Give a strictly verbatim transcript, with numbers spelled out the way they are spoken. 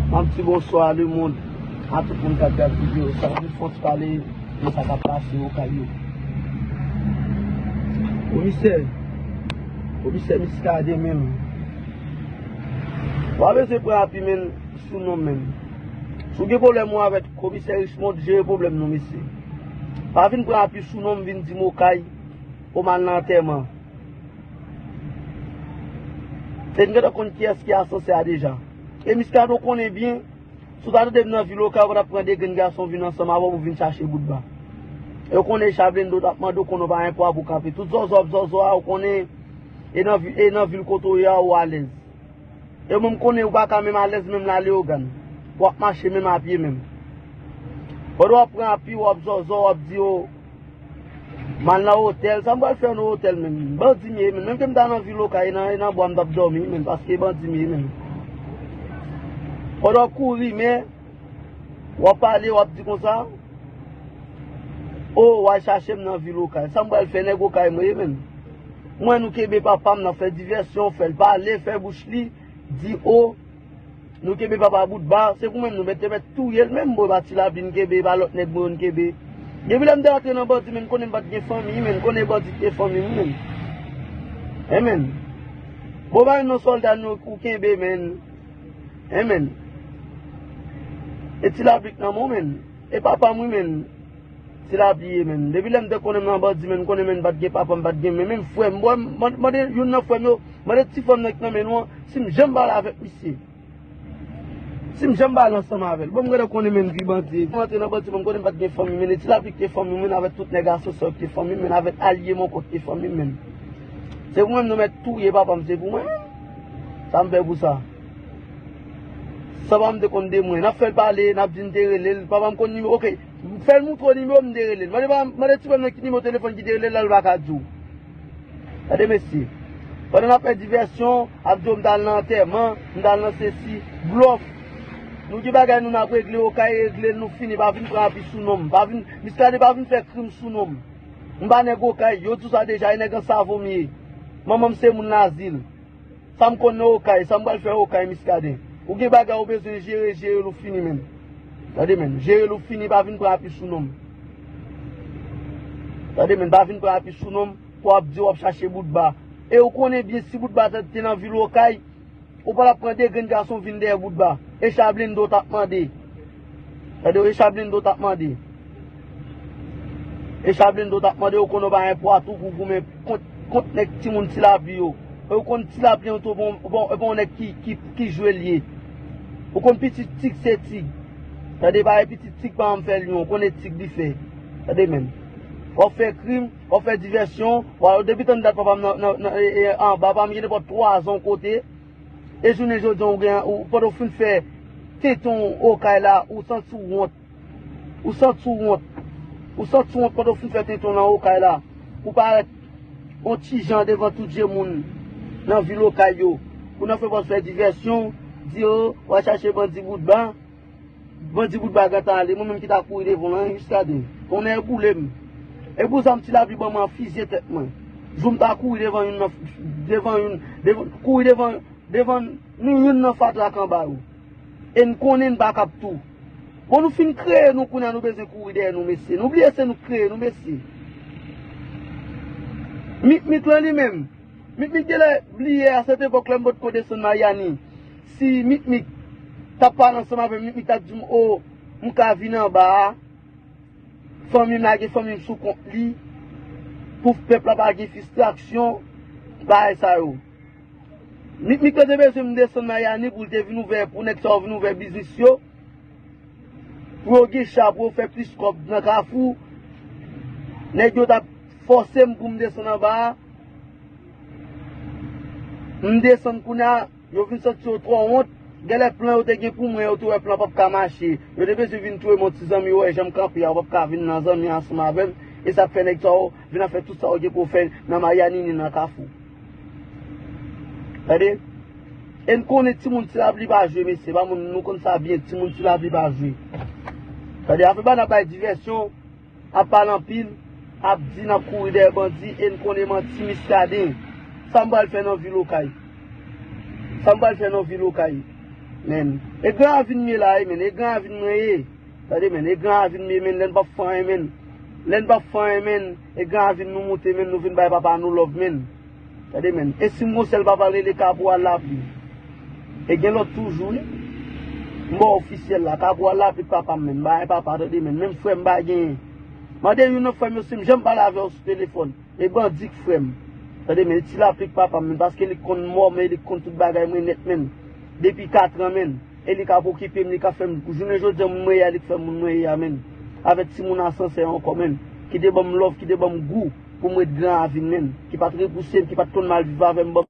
Yon ti bonswa lemonn a tout moun k ap gad videyo sa. Ann fè yon ti pale de sa k ap pase Okay yo. Komisè, komisè Muscadin menm. Ou pa bezwen pran api menm sou non m menm. Si w gen pwoblèm ou avèk komisè Richemond, jere pwoblèm nou mesye. Pa vin pran api sou non m vin di m Okay, ou m al nan antèman. E n gentan konn kiyès ki asansè a deja. E Muscadin ou konnen byen, si w ta tande m nan vil Okay, ou pa t ap pran de grenn gason vin ansanm avè w pou vin chache bout ba. E w konnen Chablendo t ap mande w, konnen w pa gen pwa pou kanpe. Tout zòzò w ap zòzò a, ou konnen, e nan vi-, e nan vil kote w ye a, ou alèz. E mwen m konnen ou pa ka menm alèz menm nan Leyogàn. W ap mache menm a pye menm. Pandan w ap pran api, w ap zòzò, w ap di yo, m al nan otèl. Sa m pral fè nan otèl menm? Bandi m ye menm. Menm ke m ta nan vil Okay, e nan, e nan bwa m t ap dòmi menm, paske bandi m ye menm. Pandan w ap kouri, men, w ap pale, w ap di konsa, o, w al chache m nan vil Okay. Sa m pral fè, nèg Okay mwen ye menm. Mwen, nou kenbe papa m, n ap fè divèsyon, fè l pale, fè bouch li, di o, nou kenbe papa bout ba, se pou menm nou mèt te mèt touye l menm, bon, e pa Ti Lapli n kenbe, e pa lòt nèg mwen yo n kenbe. Depi lè m te rantre nan bandi, men n konnen m pa t gen fanmi, men n konnen bandi te fanmi m menm. Enmen. Bon, pa youn nan sòlda nou ou kenbe, men. Enmen. E Ti Lapli k nan men w, men. E papa m wi, men. Ti Lapli ye, men. Depi lè m te konnen m nan bandi, men, m konnen, men, m pa t gen papa, m pa t gen, men, menm frè m, mwen, m, mande youn nan frè m yo, mande ti frè m nan ki nan men nou an, si m janm pale avèk misye. Si m janm pale ansanm avè l. Bon, m gentan konnen, men, vi bandi. M rantre nan bandi, men, m konnen m pa t gen fanmi, men, e Ti Lapli ki te fanmi m, men, avèk tout nèg asansè yo ki te fanmi m, men, avèk alye m ankò ki te fanmi m, men. Se pou mwen, nou mèt touye papa m, se pou mwen, men. Sa m fè pou sa? Sa papa m te konn de mwen. N ap fè l pale, n ap di n te rele l. Papa m konn nimewo, oke. Fè l montre w nimewo m te rele l. Mande pa, mande ti frè m nan ki nimewo telefòn ki te rele l la, l pa ka di w. Gade mesye. Pandan n ap fè divèsyon, ap di w m t al nan antèman, m t al nan sesi, blòf. Nou gen bagay nou n ap regle, Okay regle l, nou fini, pa vin pran api sou non m. Pa vin, Muscadin pa vin fè krim sou non m. M pa nèg Okay, yo di w sa deja, e nèg an savo m ye. Manman m se moun Lazil. Sa m konn nan Okay, sa m pral fè Okay, Muscadin. Ou gen bagay ou bezwen jere, jere l ou fini, men. Tande, men, jere l ou fini, pa vin pran api sou non m. Tande, men, pa vin pran api sou non m, pou w ap di w ap chache bout ba. E ou konnen byen si bout ba te, te nan vil Okay, ou pa t ap pran de grenn gason vin dèyè bout ba. E Chablendo t ap mande. Tande, e Chablendo t ap mande. E Chablendo t ap mande, ou konn ou pa gen pwa tou pou goumen kont, kont nèg timoun Ti Lapli yo. E ou konn Ti Lapli an tou, bon, bon, e pa yon nèg ki, ki, ki jwe l ye. Ou konn pitit tig se tig. Tande, pa e pitit tig pa janm fè lyon, ou konnen tig li fè. Tande, men. W ap fè krim, w ap fè divèsyon, w ap, depi tann dat papa m nan, nan, nan, e, e, anba, papa m gen nenpòt twa zan yon kote. E jounen jodi a, ou gen, ou, pandan w fin fè tenten w Okay la, ou santi w wont. Ou santi w wont. Ou santi w wont pandan w fin fè tenten w nan Okay la. Ou parèt yon ti jan devan tout je moun nan vil Okay yo. Pou nan fè pòz fè divèsyon, di yo, w al chache bandi bout ba. Bandi bout ba gentan ale, mwen menm ki ta kouri devan w lan, Muscadin. Tonnè boule m. E pou zam Ti Lapli ban mwen an fizye tèt mwen. Jou m ta kouri devan youn nan, devan youn, devan, kouri devan, devan nou youn nan fatra k anba yo. E n konnen n pa kab tou. Bon, nou fin kreye nou, kounye a nou bezwen kouri dèyè nou, mesye. Nou bliye se nou k kreye nou, mesye. Mikmik lan li menm. Mikmik genlè bliye a sèt epòk lè m potko desann Mayani. Si Mikmik t ap pale ansanm avè m, Mikmik t ap di m, o, m ka vin anba a. Fanmi m lage fanmi m sou kont li. Pou pèp la pa gen fristrasyon. Bagay sa yo. Mikmik lan te bezwen m desann Mayani pou l te vin ouvè, pou nèg sa yo vin ouvè biznis yo. Pou yo gen cha, pou yo fè plis kòb nan Kafou. Nèg yo t ap fòse m pou m desann anba a. M desann kounye a, yo vin santi yo twò wont. Genlè plan yo te gen pou mwen, yo te wè plan p ap ka mache. Yo te bezwen vin touye m yon ti zanmi, yo wè jan m kanpe a, yo p ap ka vin nan zanmi ansanm avè m. E sa k fè nèg sa yo vin ap fè tout sa yo gen pou yo fè nan Mayani ni nan Kafou. Tande? E n konnen timoun Ti Lapli pa jwe, mesye. Pa moun, nou konn sa byen, timoun Ti Lapli pa jwe. Tande? Afè pa n ap bay divèsyon, ap pale anpil, ap di n ap kouri dèyè bandi, e n konnen manti Muscadin. Sa m pral fè nan vil Okay? Sa m pral fè nan vil Okay? Men, e Gran Ravin m ye la, wi, men, e Gran Ravin mwen ye. Tande, men, e Gran Ravin m ye, men, lè n p ap fè anyen, men. Lè n p ap fè anyen, men, e Gran Ravin nou moute, men, nou vin bay papa nou love, men. Tande, men, e si m gon sèl papa l rele Kapwal Lapli. E gen lòt toujou, wi. M ba w ofisyèl la, Kapwal Lapli k papa m, men, m pa gen papa, tande, men, menm frè m pa genyen. Mande youn nan frè m yo si m janm pale avè w sou telefòn. E bandi k frè m. Tande, men, e Ti Lapli k papa m, men, paske li konn mò, men, li konn tout bagay mwen nèt, men. Depi katran, men. E li k ap okipe m, li k ap fè m, jounen jodi a, moun mwen ye a, li k fè m moun mwen ye a, men. Avèk timoun asansè ankò, men. Ki te ban m love, ki te ban m gou pou m ret Gran Ravin, men. Ki pa t repouse m, ki pa t konn mal viv avè m, ban